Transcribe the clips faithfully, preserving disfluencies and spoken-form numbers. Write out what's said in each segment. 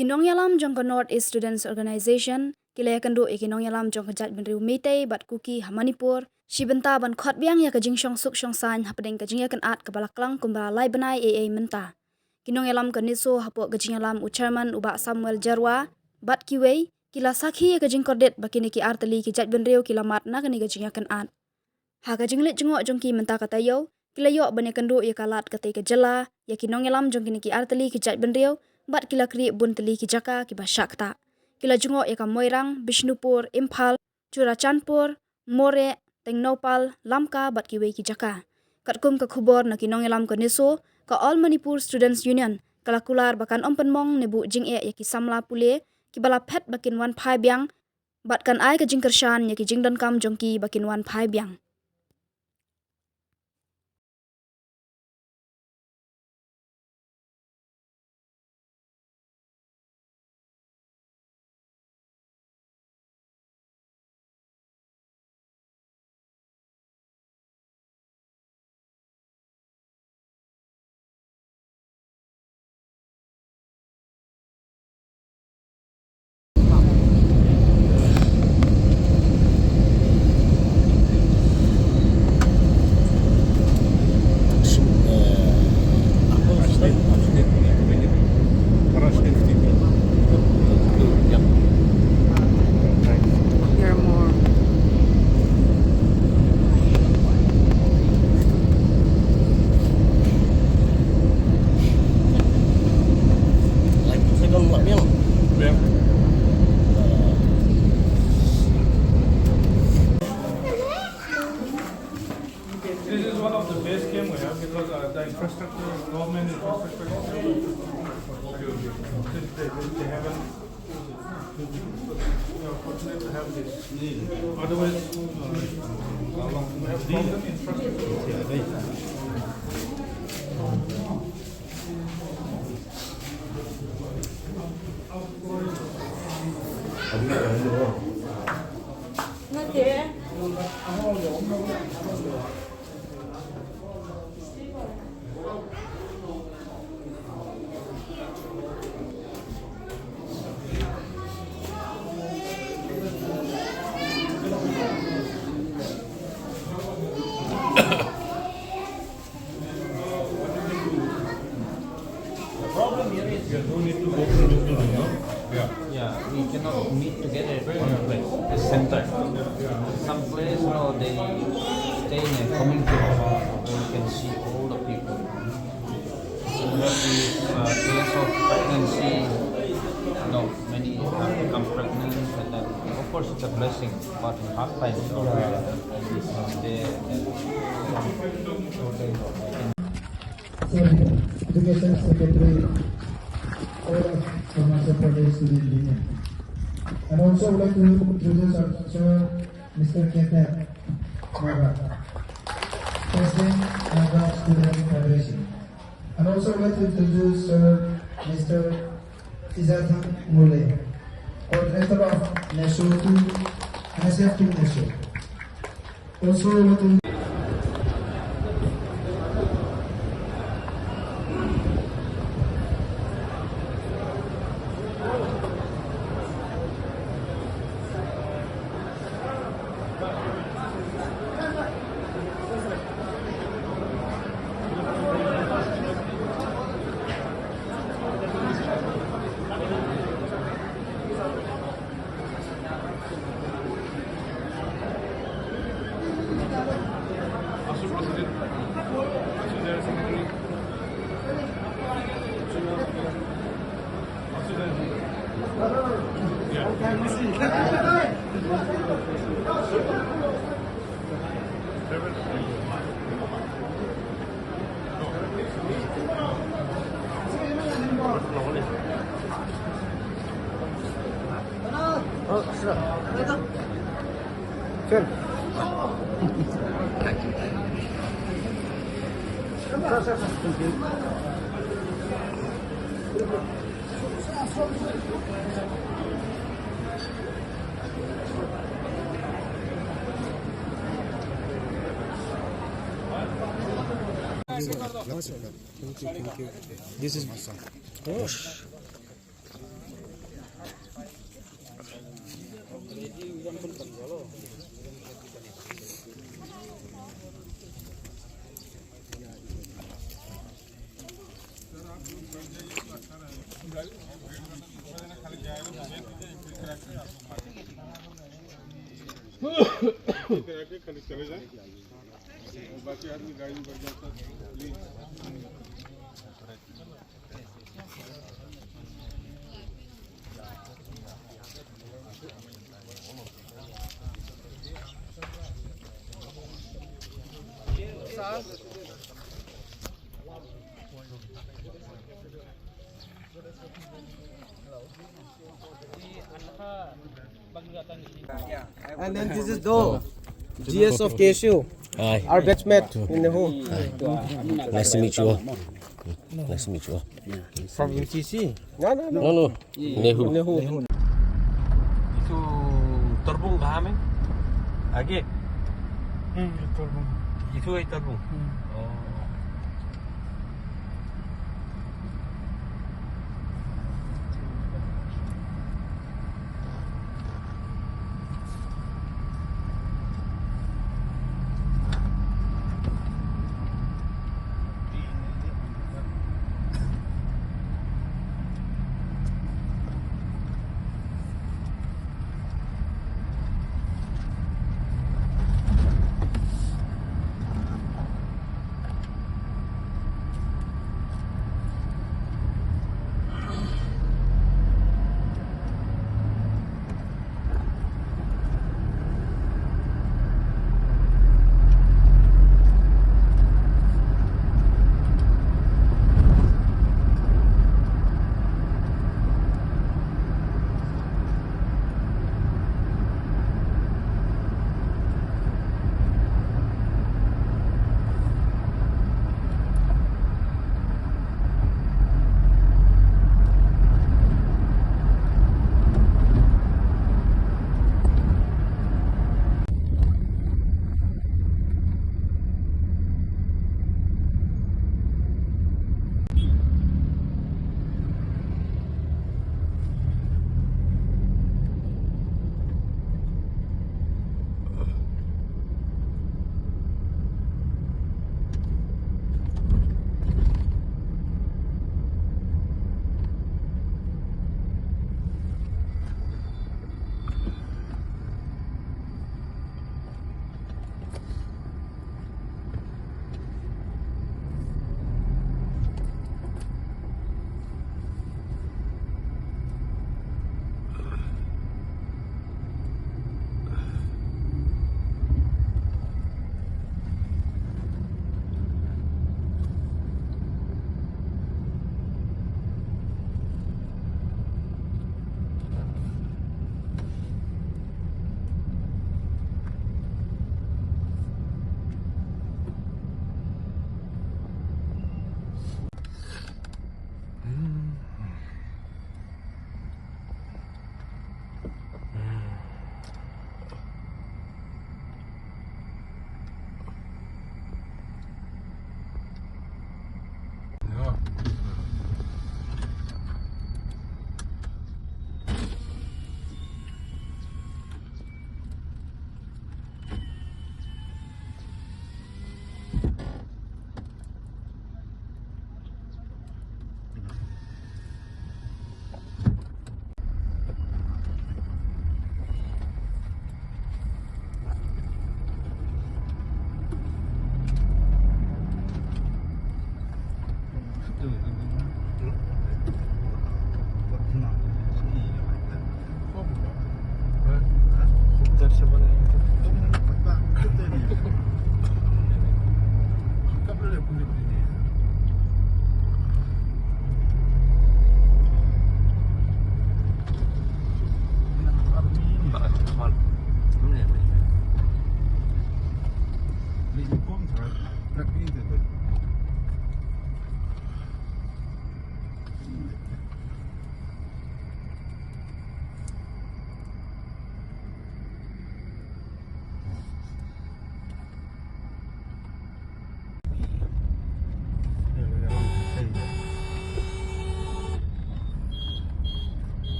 Ki nongïalam jong ka North East Students Organization ki la ïakynduh ïa ki nongïalam jong ka jaitbynriew Meitei bad Kuki ha Manipur shi bynta ban khot biang ïa ka jingshong suk shong saiñ hapdeng ka jingïakynad kaba la klang kumba lai bnai ei ei mynta. Ki nongïalam ka NESO hapoh ka jingïalam u chairman u Bah Samuel Jarwa bad kiwei ki la sakhi ïa ka jingkordit ba kine ki artylli ki jaitbynriew ki la mad na kane ka jingïakynad. Ha ka jingleit jngoh jong ki mynta ka taïew ki la ïoh ban ïakynduh ïa ka lad katei ka jylla, ïa ki nongïalam jong kine ki artylli ki jaitbynriew bad ki la khrih bun tylli ki jaka kiba shah ktah. Ki la jngoh ïa ka Moirang, Bishnupur, Imphal, Churachandpur, Moreh, Tengnoupal, Lamka bad kiwei ki jaka. Katkum ka khubor na ki nongïalam ka NESO, ka All Manipur Students Union ka la kular ba kan ym pynmong ne buh jingeh ïa ki samla pule kiba la phet ba kin wan phai biang bad kan ai ka jingkyrshan ïa ki jingdonkam jong ki ba kin wan phai biang. Here more. This is one of the best game we have because uh, the infrastructure, government infrastructure is since they, they haven't, we are fortunate to have this. Otherwise, uh, we have problem infrastructure. The problem here is you don't need to go to the, no? Yeah. Yeah, we cannot meet together at one place, the center. Some place, you know, they stay in a community where we can see all the people. Similar to, uh, case of pregnancy, no, many have become pregnant, and then, of course, it's a blessing, but in hard times, uh, they, they, Education Secretary, all of Arunachal Pradesh Student Union. And also would like to introduce our sir, Mister Kenneth Naga, President, Naga Student Federation. And also would like to introduce Sir Mister Izathan Mule, Coordinator of NESO two, N S F two NESO. Also would like to Thank you, thank you. This is my son. Oh. And then this is Do, G S of K S U, hi, our batchmate in NEHU. Nice to meet you all. Nice to meet you all. From U T C? No, no, no. No, no. NEHU. NEHU. Itu Torbung kah, Amin? Agi? Hmm, Torbung. Itu ai Torbung. Hmm. Oh.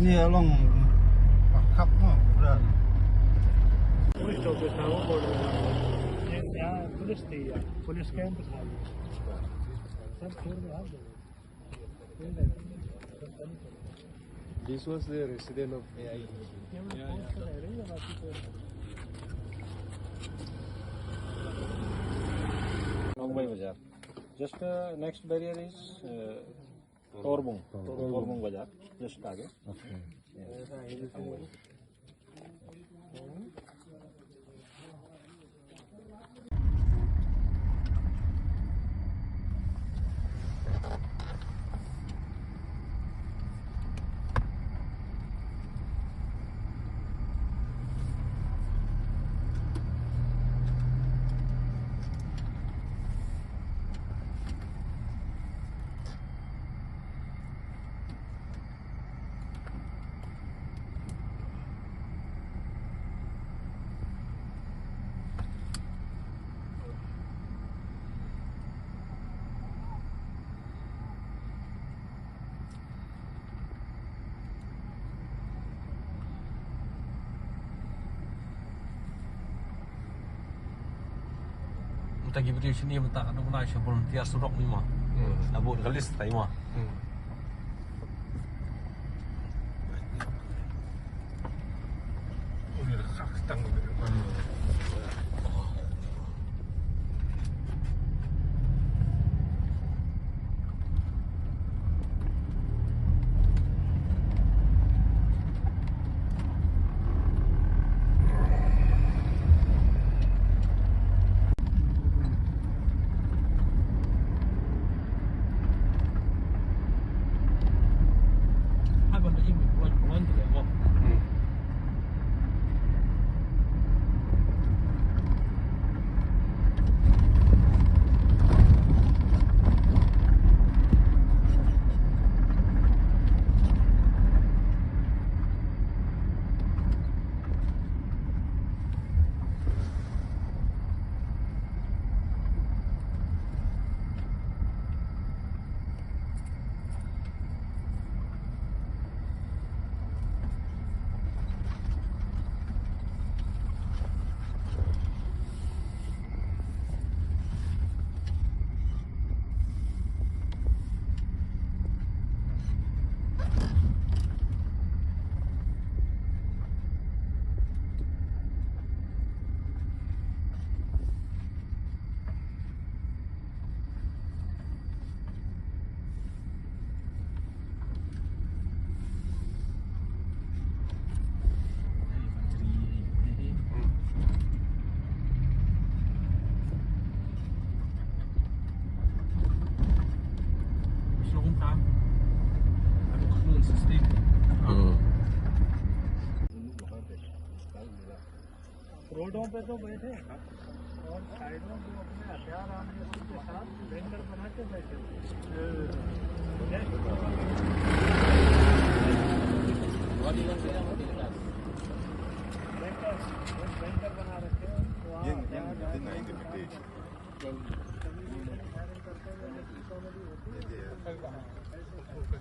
ये along khap mo, bra. पुलिस चौकी था वो बॉर्डर। ये यहाँ पुलिस थी, यहाँ पुलिस कैंप था ये। सब छोड़ के भाग गए। This was the resident of A I. Mumbai Bazar. Just, uh, next barrier is, uh, Torbung. Torbung. Torbung Bazar. Just आगे. Okay. Yeah. Mynta ki briew shane mynta ka dang nai sha volunteer surok ni ma. Hmm. Na bun ka list tai ma. Hmm. Hmm. रोडों पे तो बैठे और साइड में जो अपने हथियार आर्मरेस्ट के साथ बैंकर बना के बैठे हुए हैं। बैंकर, बैंकर बना रखे हैं, तो वहाँ ये, ये, हथियार ये नहीं, ये नहीं। फायरिंग करते हुए जो पीछे में भी होती है, ऐसे